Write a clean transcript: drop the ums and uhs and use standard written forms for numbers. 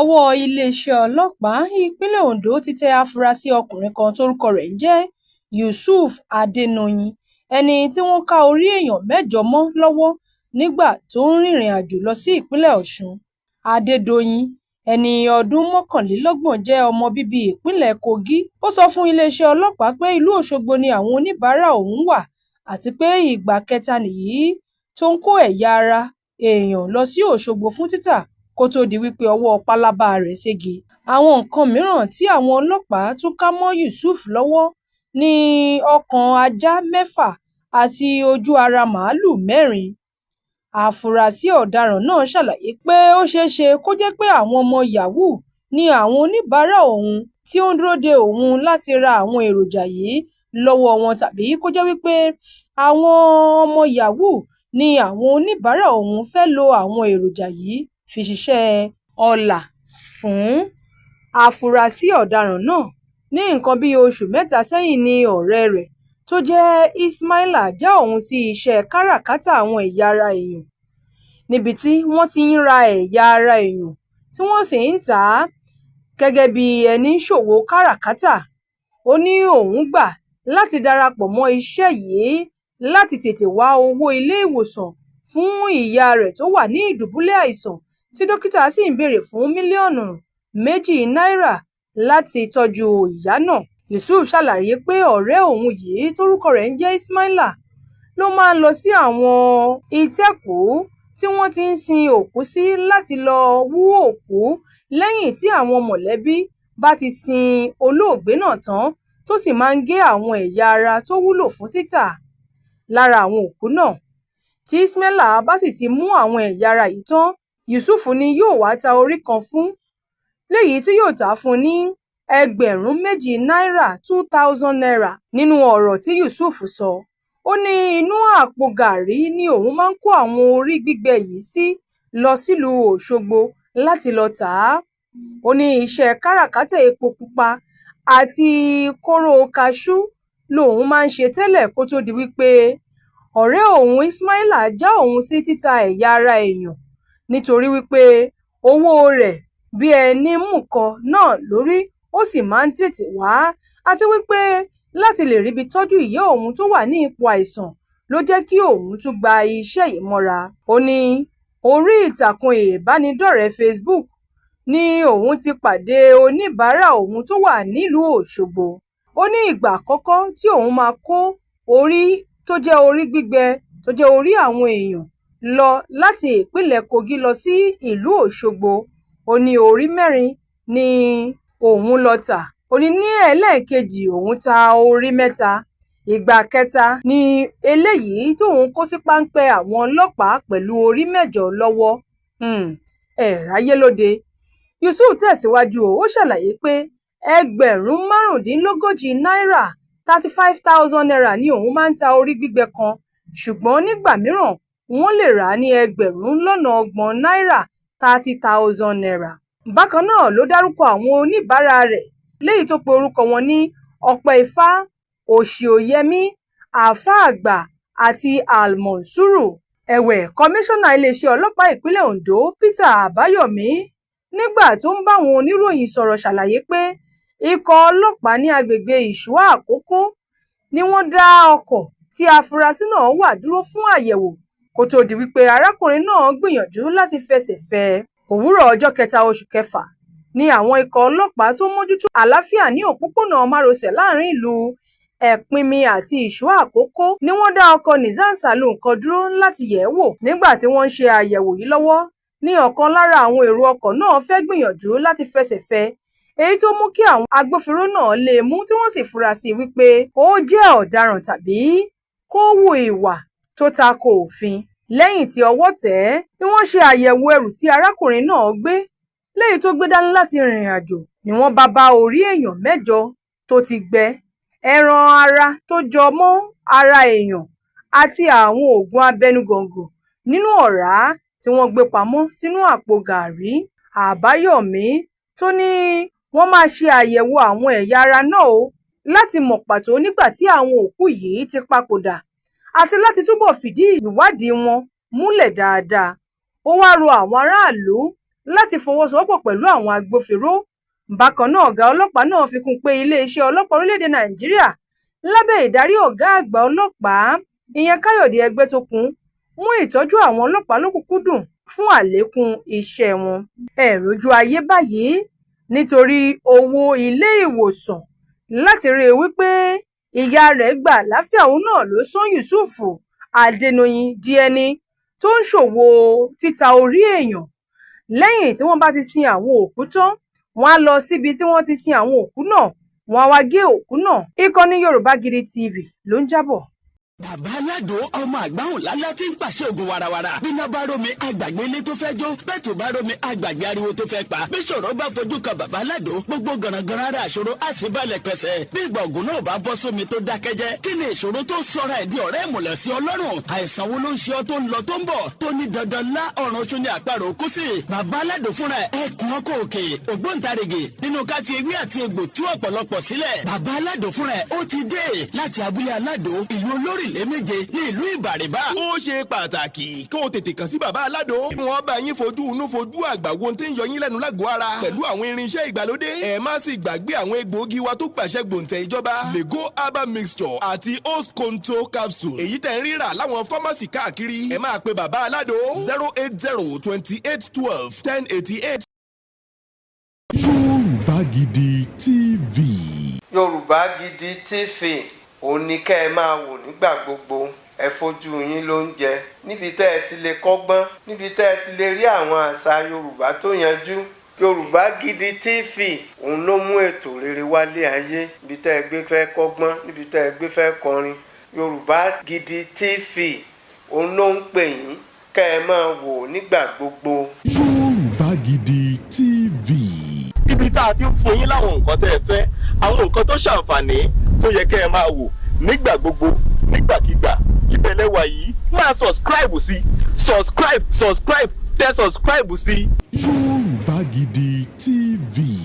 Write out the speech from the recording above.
Ọwọ́ iléeṣẹ́ ọlọ́pàá ìpínlẹ̀ Ondo ti tẹ àfúrásì ọkùnrin kan tórúkọ rẹ̀ ń jẹ́ Yusuf Adédoyin, ẹni tí wọ́n ka orí èèyàn mẹ́jọ mọ́ lọ́wọ́ nígbà tó ń rìnrìn-àjò lọ sí ìpínlẹ̀ Ọ̀ṣun. Adédọ̀yìn, ẹni ọdún 31, jẹ́ ọmọ bíbí ìpínlẹ̀ Kogi. Ó sọ fún iléeṣẹ́ ọlọ́pàá pé ìlú Òṣogbo ni àwọn oníbàárà òun wà àti pé ìgbà kẹta nìyí tó ń kó ẹ̀yà ara èèyàn lọ sí Òṣogbo fún títà kó tóó di wípé ọwọ́ pálábá rẹ̀ ṣégi. Àwọn nǹkan mìíràn tí àwọn ọlọ́pàá tún kà mọ́ Yusuf lọ́wọ́ ní ọkàn ajá mẹ́fà àti ojú ara màlúù mẹ́rin. Àfúrásì ọ̀daràn náà ṣàlàyé pé ó ṣeéṣe kó jẹ́ pé àwọn ọmọ yahoo ni àwọn oníbàárà òun tí ó ń dúró de òun láti ra àwọn èròjà yìí lọ́wọ́ wọn tàbí kó jẹ́ wípé àwọn ọmọ yahoo ni àwọn oníbàárà òun fẹ́ lo àwọn èròjà yìí fi ṣiṣẹ́ ọlá fún. Àfúrásì ọ̀daràn náà ní nǹkan bíi oṣù mẹ́ta sẹ́yìn ní ọ̀rẹ́ rẹ̀ tó jẹ́ Ismaila já òun sí iṣẹ́ káràkátà àwọn ẹ̀yà ara èèyàn níbi tí wọ́n ti ń ra ẹ̀yà ara èèyàn tí wọ́n sì ń tà á gẹ́gẹ́ bíi ẹni ṣòwò káràkátà. Ó ní òun gbà láti darapọ̀ mọ́ iṣẹ́ yìí láti tètè wá owó ilé-ìwòsàn fún ìyá rẹ̀ tó wà ní ìdùbúlẹ̀ àìsàn tí dókítà sì ń béèrè fún mílíọ̀nù 2 náírà láti tọ́jú ìyá náà. Yusuf ṣàlàyé pé ọ̀rẹ́ òun yìí tórúkọ rẹ̀ ń jẹ́ Ismaila ló máa ń lọ sí àwọn ìtẹ́kùú tí wọ́n ti ń sin òkú sí láti lọ́ọ́ hú òkú lẹ́yìn tí àwọn mọ̀lẹ́bí bá ti sin olóògbé náà tán, tó sì máa ń gé àwọn ẹ̀yà ara tó wúlò fún títà lára àwọn òkú náà. Tí Ismaila bá sì ti mú àwọn ẹ̀yà ara yìí tán, Yusuf ni yóò wá ta orí kan fún, léyìí tí yóò tà á fún ní ẹgbẹ̀rún 2 náírà ₦2,000. Nínú ọ̀rọ̀ tí Yusuf sọ, ó ní inú àpò gàárì ni òun máa ń kó àwọn orí gbígbẹ yìí sí lọ sílùú Òṣogbo láti lọ́ọ́ tà á. Ó ní iṣẹ́ káràkátà epo pupa àti kóró kaṣú lòun máa ń ṣe tẹ́lẹ̀ kó tóó di wípé ọ̀rẹ́ òun Ismaila já òun sí títa ẹ̀yà ara èèyàn nítorí wípé owó rẹ̀ bíi ẹni mùkọ náà ló rí, ó sì máa ń tètè wá, àti wípé láti lè ríbi tọ́jú ìyá òun tó wà ní ipò àìsàn ló jẹ́ kí òun tún gba iṣẹ́ yìí mọ́ra. Ó ní orí ìtàkùn ìbánidọ́rẹ̀ẹ́ Facebook ni òun ti pàdé oníbàárà òun tó wà nílùú Òṣogbo. Ó ní ìgbà àkọ́kọ́ tí òun máa kó orí tó jẹ́ orí gbígbẹ tó jẹ́ orí àwọn èèyàn lọ láti ìpínlẹ̀ Kogi lọ sí ìlú Òṣogbo, ó ní orí mẹ́rin ni òun lọ tà. Ó ní ní ẹlẹ́ẹ̀kejì òun ta orí mẹ́ta. Ìgbà kẹta ni eléyìí tóun kó sí páńpẹ́ àwọn ọlọ́pàá pẹ̀lú orí mẹ́jọ lọ́wọ́. Ẹ̀ ráyé lóde. Yusuf tẹ̀síwájú, ó ṣàlàyé pé ẹgbẹ̀rún 35 náírà ₦35,000 ni òun máa ń ta orí gbígbẹ kan, ṣùgbọ́n nígbà mìíràn wọ́n lè rà á ní ẹgbẹ̀rún lọ́nà ọgbọ̀n náírà ₦30,000. Bákan náà ló dárúkọ àwọn oníbàárà rẹ̀ léyìí tó pe orúkọ wọn ní Ọpẹ́ Ifá, Òṣìòyẹmí, Àáfáà Àgbà àti Almonsuru. Ẹ̀wẹ̀, kọmíṣánná iléeṣẹ́ ọlọ́pàá ìpínlẹ̀ Ondo Peter Àbáyọ̀mí, nígbà tó ń báwọn oníròyìn sọ̀rọ̀, ṣàlàyé pé ikọ̀ ọlọ́pàá ní agbègbè Ìṣúà Àkókò ni wọ́n dá ọkọ̀ tí afurasí náà wà dúró fún àyẹ̀wò kó tóó di wípé arákùnrin náà gbìyànjú láti fẹsẹ̀ fẹ́ ẹ. Òwúrọ̀ ọjọ́ kẹta oṣù kẹfà ni àwọn ikọ̀ ọlọ́pàá tó ń mójútó àlàáfíà ní òpópónà márosẹ̀ láàrin ìlú Ẹ̀pìnmi àti Ìṣúà Àkókò ni wọ́n dá ọkọ̀ Nissan Saloon kan dúró láti yẹ̀ ẹ́ wò. Nígbà tí wọ́n ń ṣe àyẹ̀wò yìí lọ́wọ́ ní ọ̀kan lára àwọn èrò ọkọ̀ náà fẹ́ gbìyànjú láti fẹsẹ̀ fẹ́ ẹ, èyí tó mú kí àwọn agbófinró náà lé e mú tí wọ́n sì fura sí i wípé ó jẹ́ ọ̀daràn tàbí kó hu ìwà tó tako òfin. Lẹ́yìn tí ọwọ́ tẹ̀ ẹ́ ni wọ́n ṣe àyẹ̀wò ẹrù tí arákùnrin náà gbé, léyìí tó gbé dání láti rìnrìn àjò, ni wọ́n bá bá orí èèyàn mẹ́jọ tó ti gbẹ, ẹran ara tó jọ mọ́ ara èèyàn àti àwọn oògùn abẹnugọ̀ńgọ̀ nínú ọ̀rá tí wọ́n gbé pamọ́ sínú àpò gàárì. Àbáyọ̀mí tó ní wọ́n máa ṣe àyẹ̀wò àwọn ẹ̀yà ara náà ó láti mọ̀ pàtó nígbà tí àwọn òkú yìí ti papòdà àti láti túbọ̀ fìdí ìwádìí wọn múlẹ̀ dáadáa. Ó wáá rọ àwọn aráàlú láti fọwọ́sowọ́pọ̀ pẹ̀lú àwọn agbófinró. Bákan náà, ọ̀gá ọlọ́pàá náà fi kún un pé iléeṣẹ́ ọlọ́pàá orílẹ̀-èdè Nàìjíríà lábẹ́ ìdarí ọ̀gá àgbà ọlọ́pàá ìyẹn Káyọ̀dé Ẹgbẹ́tókun mú ìtọ́jú àwọn ọlọ́pàá lọ́kùn-ún-kúndùn fún àlékún iṣẹ́ wọn. Ẹ rójú ayé báyìí, nítorí owó ilé-ìwòsàn láti rí i wípé ìyá rẹ̀ gba àlàáfíà, òun náà ló sọ Yusuf Adédọ̀yìn di ẹni tó ń ṣòwò títa orí èèyàn. Lẹ́yìn tí wọ́n bá ti sin àwọn òkú tán, wọ́n á lọ síbi tí wọ́n ti sin àwọn òkú náà, wọ́n á wá gé òkú náà. Ìkànnì Yorùbá Gidi TV ló ń jábọ̀. Bàbá Aládùn, ọmọ àgbáhùn lálá tí ń pàṣẹ ògùn warawara. Bíná bá rómi, àgbàgbé ilé tó fẹ́ jó. Bẹ́ẹ̀ tó bá rómi, àgbàgbé ariwo tó fẹ́ pa. Bí ṣòro bá fojú kan bàbá Aládùn, gbogbo gànàgànà ara àṣòro á sì balẹ̀ pẹ̀sẹ̀. Bí ìgbà ògùn náà bá bọ́ sómi tó dákẹ́jẹ́, kí ni ìṣòro tó sọra ẹ̀ di ọ̀rẹ́ ìmùlẹ̀ sí Ọlọ́run? Àìsàn wo ló ń ṣe ọ́ tó ń lọ tó ń bọ̀, tó ní dandan lá ọ̀run oṣù ní àparò kú sí? Bàbá Aládùn fúnra ẹ̀ ẹkùn ọkọ̀ òkè, ògbóǹtarìgì nínú ká fi ewé àti egbò tú ọ̀pọ̀lọpọ̀ sílẹ̀. Bàbá Aládùn fúnra ẹ̀ ó ti dé láti abúlé Aládùn, ìlú olórílẹ̀ méje ní ìlú Ìbàrìbà. Ó ṣe pàtàkì kó o tètè kàn sí bàbá Aládò. Wọ́n bá yín fojú inú fojú àgbà wo tí ń yọ yín lẹ́nu lágọ̀ọ́ ara pẹ̀lú àwọn irinṣẹ́ ìgbàlódé. Ẹ má sì gbàgbé àwọn egbòogi wa tó gbàṣẹ gbòǹtẹ̀ ìjọba, Lego herbal mixture àti Osconto capsule, èyí tẹ̀ ń rírà láwọn pharmacy káàkiri. Ẹ máa pe bàbá Aládò 08028121088. Yorùbá Gidi TV. Yorùbá Gidi TV, òun ni kẹ́ ẹ máa wò nígbà gbogbo. Ẹ fojú yín ló ń jẹ níbi tẹ́ ẹ ti lè kọ́gbọ́n, níbi tẹ́ ẹ ti lè rí àwọn àṣà Yorùbá tó yanjú. Yorùbá Gidi TV, òun ló mú ètò rere wálé ayé. Níbi tẹ́ ẹ gbé fẹ́ kọ́gbọ́n, níbi tẹ́ ẹ gbé fẹ́ kọrin, Yorùbá Gidi TV, òun ló ń pè yín kẹ́ ẹ máa wò nígbà gbogbo. Yorùbá Gidi TV. Ibi tá a ti ń fún yín láwọn nǹkan tẹ́ ẹ fẹ́, àwọn nǹkan tó ṣàǹfààní tó yẹ kẹ́ ẹ máa wò nígbà gbogbo, nígbàkigbà, ibẹ̀ lẹ́wà yìí. Máa subscribe sí, subscribe, subscribe, tẹ subscribe sí. Yorùbá Gidi TV.